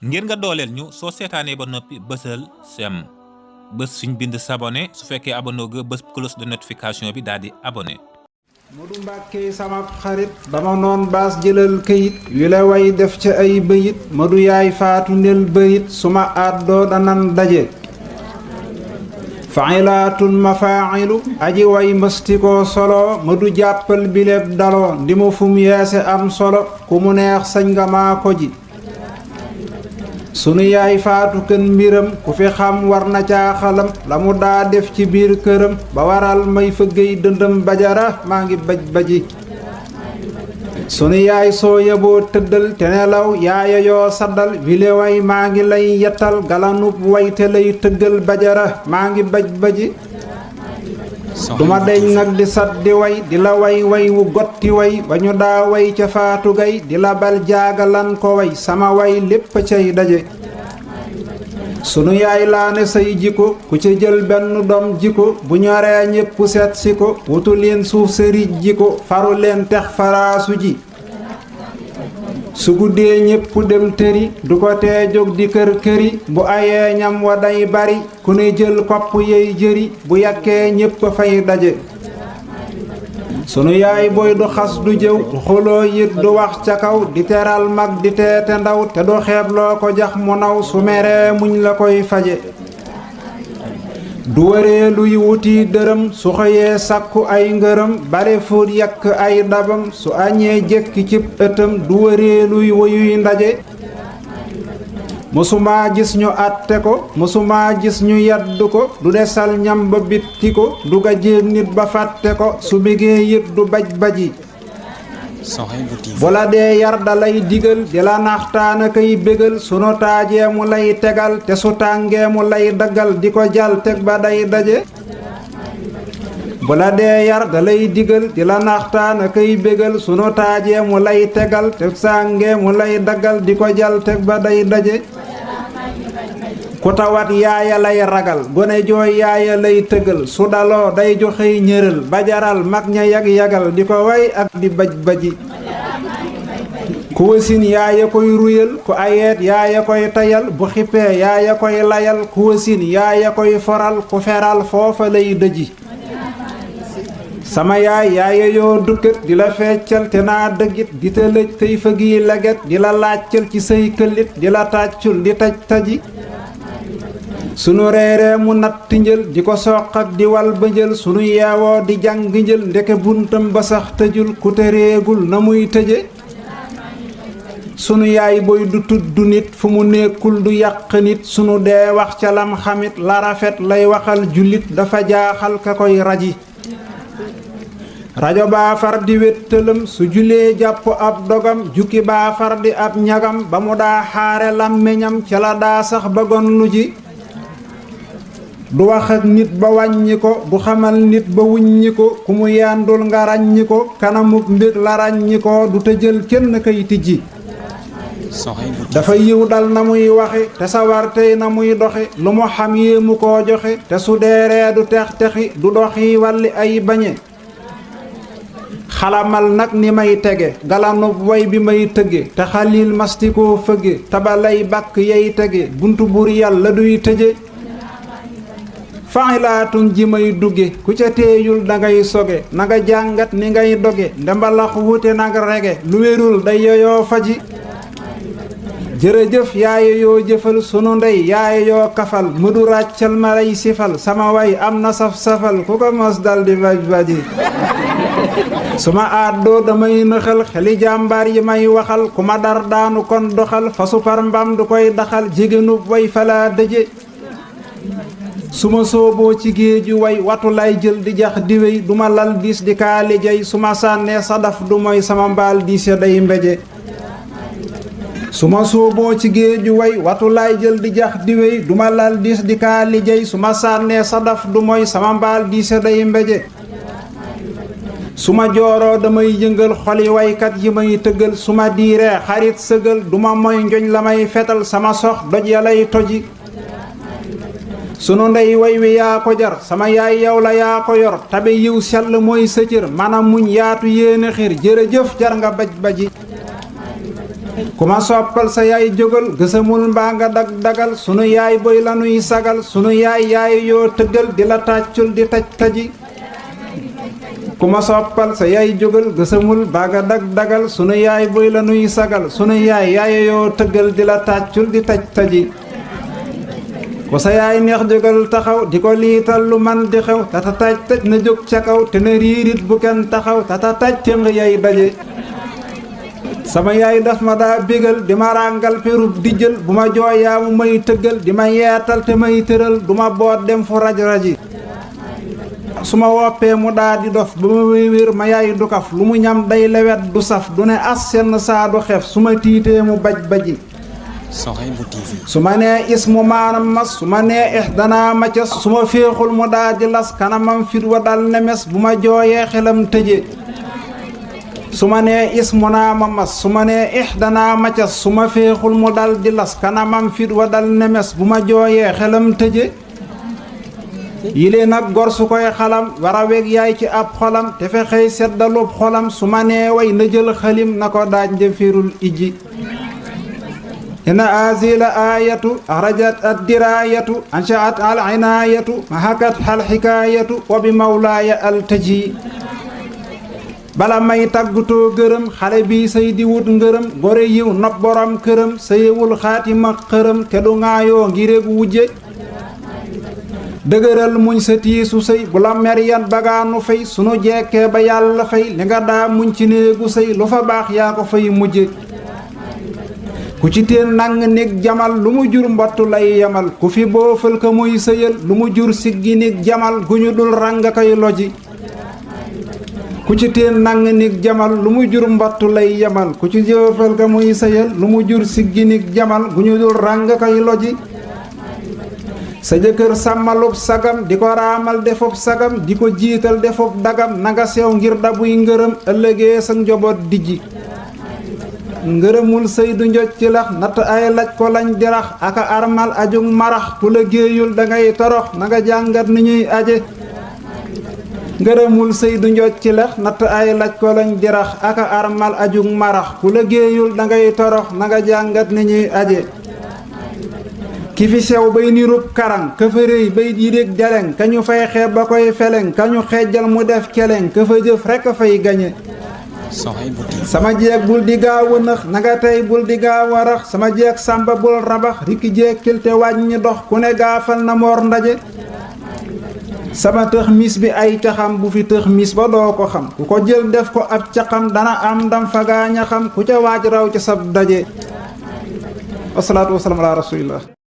ngir nga dooleel ñu soo seetaanee ba noppi bësal sem bës fiñ bind s'abonner su fekkee abonné ga bës cloche de notification bi daal di abonné. Modou Mbàkke sama xarit dama noon baas jëlal këyit wi la way def ca ay bëyit Modou yaay faatu nel bëyit suma àddoo danan daje fa'ilaatun mafaa'ilu aji way mbastikoo solo Modou jàppal bileeb daloo ndi mu fum yeese am solo ku mu neex sañ nga maa ko ji sunu yaay faatu kën mbiram ku fi xam war na caaxalam la mu daa def ci biir këram ba waral may fëggey dëndëm bajara maa ngi baj baji sunu yaay soo yeboo tëddal te nelaw yaaya yoo saddal wile way maa ngi lay yettal galanub way te lay tëggal bajara maa ngi baj baji duma deñ nag di sat di way di la way way wu gotti way ba ñu daa way ca faatu gay di la bal jaagalan ko way sama way lépp cay daje sunu yaay laa ne say jiko ku ca jël benn doom jiko bu ñoree ñépp seet si ko wutu leen suuf sëriñ jiko faru leen tex faraasu ji su guddee ñépp dem tëri du ko tee jóg di kër këri bu ayee ñam wa day bari ku ne jël kopp yey jëri bu yàkkee ñépp fay daje sunu yaay booy du xas du jëw du xuloo yit du wax ca kaw di teral mag di teete ndaw te du xeeb loo ko jax mu naw su meree muñ la koy faje du wëree luy wuti dërëm su xëyee sàkku ay ngërëm bare fóot yàkk ay dabam su añee jekki cib ëttam du wëree luy woyuy ndaje mësumaa gis ñu àtte ko mësumaa gis ñu yaddu ko du desal ñam ba bitti ko du gajéeg nit ba fàtte ko su bégee yit du baj baji bu la dee yar da lay digal di la naxtaana kay bégal sunu taajee mu lay tegal te su tàngee mu lay daggal di ko jal teg ba day daje bu la dee yar da lay digal di la naxtaana kay bégal sunu taajee mu lay tegal te sàngee mu lay daggal di ko jal teg ba day daje ku tawat yaaya lay ragal gone jooy yaaya lay tëgal su daloo day joxey ñëral bajaral mag ña yag-yagal di ko way ak di baj baji ku wasin yaaya koy ruyal ku ayeet yaaya koy tayal bu xippee yaaya koy layal ku wasin yaaya koy foral ku feral foofa lay dëji sama yaaya yoo dukkat di la feccal te naa dëggit di te lëj tey fëggi leget di la laajcal ci say këllit di la tàccul di taj taji sunu reeree mu natt njël di ko soq ak di wal ba njël sunu yeewoo di jàng njël ndeke buntam ba sax tëjul ku tëreegul na muy tëje sunu yaay booy du tudd nit fu mu nekkul du yàq nit sunu dee wax ca lam xamit la rafet lay waxal jullit dafa jaaxal ka koy raji rajo baa far di wéttalam su julee jàpp ab dogam jukki baa far di ab ñagam ba mu daa xaare làmmiñam ca la daa sax ba gon lu ji du wax ak nit ba wàññi ko du xamal nit ba wuññi ko ku mu yandul nga ràññi ko kanamuk mbir la ràññi ko du tëjël kenn kay tijji dafa yiw dal na muy waxe te sawar tey na muy doxe lu mu xam yéemu koo joxe te su deeree du tex-texi du doxi walli ay bañe xalamal nag ni may tege galanub way bi may tëgge te xalil mastikoo fëgge tabalay bàkk yey tege buntu bur yàlla duy tëje fa'ilaatun ji may dugge ku ca teeyul dangay soge nanga jàngat ni ngay doge ndembalax wute nag rege lu wérul day yoyoo faji jërëjëf yaaya yoo jëfal sunu ndey yaaya yoo kafal mudu ràccal ma lay sifal sama way am na saf-safal ku ko mos dal di baj baji suma àddoo damay nëxal xeli jàmbaar yi may waxal ku ma dar daanu kon doxal fa supar mbam du koy daxal jigéenub way falaa dëje suma sooboo ci géeju way watu lay jël di jax di wey duma lal diis di kaali jay suma sànnee sadaf du mooy sama mbaal diis ya day mbeje suma sooboo ci géeju way watu lay jël di jax di wey duma lal diis di kaali jay suma sànnee sadaf du mooy sama mbaal diis ya day mbeje suma jooroo damay yëngal xoli waykat yi may tëggal suma diiree xarit sëgal duma moy njoñ la may fetal sama sox doj ya lay toji sunu ndey way wi yaa ko jar sama yaay yow la yaa ko yor tabe yiw sell mooy sa cër mana muñ yaatu yéene xir jërëjëf jar nga baj baji ku ma soppal sa yaay jógal gësamul mbaa nga dag dagal sunu yaay boy lanuy sagal sunu yaay yoo tëggal di la tàccul di taj taji ku ma soppal sa yaay jógal gësamul mbaa nga dag dagal sunu yaay boy lanuy sagal sunu yaay yoo tëggal di la tàccul di taj taji ku sa yaay neex jógal taxaw di ko liital lu man di xew tata taj taj na jóg ca kaw te na riirit bu kenn taxaw tata taj téng yaay daje sama yaay daf ma daa bégal di ma ràngal perub di jël bu ma jooyaa mu may tëggal di ma yeetal te may tëral du ma boot dem fu raj-raji su ma woppee mu daa di dof ba ma wér ma yaay du kaf lu mu ñam day lewet du saf du ne as senn saa du xef su ma tiitee mu baj-baji Souhaïbou TV su ma nee is mu maanam mas su ma nee danaa ma cas su ma féexul mu daa di las kanamam fit wa dal nemes bu ma jooyee xelam tëje su ma nee is mu naa ma mas su ma nee danaa ma cas su ma féexul mu dal di las kanamam fit wa dal nemes bu ma jooyee xelam tëje yile nag gor su koy xalam war a weg yaay ci ab xolam te fexey seddalub xolam su ma nee way na jël xalim na ko daaj njëfirul ijji إن هذه الآية أخرجت الدراية أنشأت العناية محكتها الحكاية وبمولاي التجي bala may tàggatoo gërëm xale bi sëy di wut ngërëm gore yiw nopp borom këram sëyewul xaatima xërëm te du ŋaayoo ngireg wujje dëgëral muñ sa tiisu sëy bu la mer yan bagaanu fay sunu jekkee ba yàlla fay li nga daa muñ ci néegu sëy lu fa baax yaa ko fay mujje ku ci teen nang nig jamal lu mu jur mbottu lay yamal ku fi boofal ka muy sëyal lu mu jur siggi nig jamal gu ñu dul rang kay loji ku ci teen nang nig jamal lu mu jur mbottu lay yamal ku ci boofal ka muy sëyal lu mu jur siggi nig jamal gu ñu dul rang kay loji sa jëkkër sàmmalub sagam di ko raamal defub sagam di ko jiital defub dagam nanga sew ngir dabuy ngërëm ëllëgee sa njoboot dijji ngërëmul sëy du njoj ci lax natt ay laj ko lañ dirax aka armal ajug marax ku la géeyul dangay torox na nga jàngat ni ñuy aje ngërëmul sëy du njoj ci lax natt ay laj ko lañ dirax aka armal ajug marax ku la géeyul dangay torox na nga jàngat ni ñuy aje ki fi sew bay nirub karang ka fa rëy bay yidég jaleng ka ñu fay xeeb ba koy feleng ka ñu xejjal mu def keleng ka fa jëf rekk a fay gañe Souhaïbou TV sama jeeg bul di gaaw a nëx nanga tey bul di gaaw a rax sama jeeg sàmba bul rabax rikki jeeg kilte wàññi dox ku ne gaafal na moor ndaje sama tëx mis bi ay caxam bu fi tëx mis ba doo ko xam ku ko jël def ko ab caxam dana am ndam fa gaaña xam ku ca waaj raw ci sab daje wasalaatu wasalaam ala rasulillah